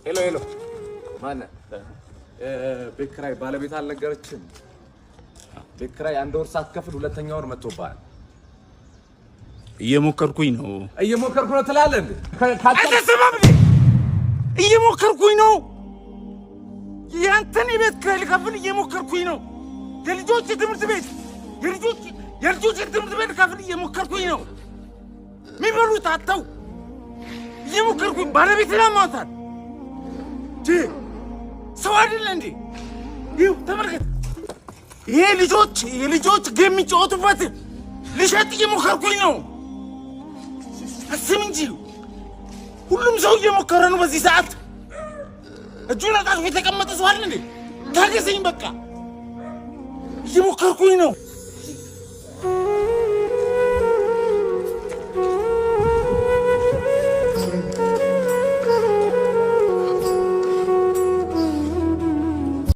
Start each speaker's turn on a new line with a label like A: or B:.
A: Hello hello፣ ማነህ? ቤት ኪራይ ባለቤት አልነገረችም? ቤት ኪራይ አንድ ወር ሳትከፍል ሁለተኛ ወር መጥቶብሃል።
B: እየሞከርኩኝ ነው።
A: እየሞከርኩ ነው ትላለህ እንዴ?
B: አልተሰማም እንዴ? እየሞከርኩኝ ነው። ያንተን የቤት ኪራይ ልከፍል እየሞከርኩኝ ነው። የልጆች ትምህርት ቤት የልጆች ትምህርት ቤት ልከፍል እየሞከርኩኝ ነው። የሚበሉት አጥተው እየሞከርኩኝ፣ ባለቤት ላማታል። ሰው አይደለ እንዴ? ይኸው ተመልከት። ይሄ ልጆች የልጆች game የሚጫወቱበት ልሸጥ እየሞከርኩኝ ነው። አስብ እንጂ፣ ሁሉም ሰው እየሞከረ ነው። በዚህ ሰዓት እጁን አጣጥፎ የተቀመጠ ሰው አለ እንዴ? ታገሰኝ በቃ፣ እየሞከርኩኝ ነው።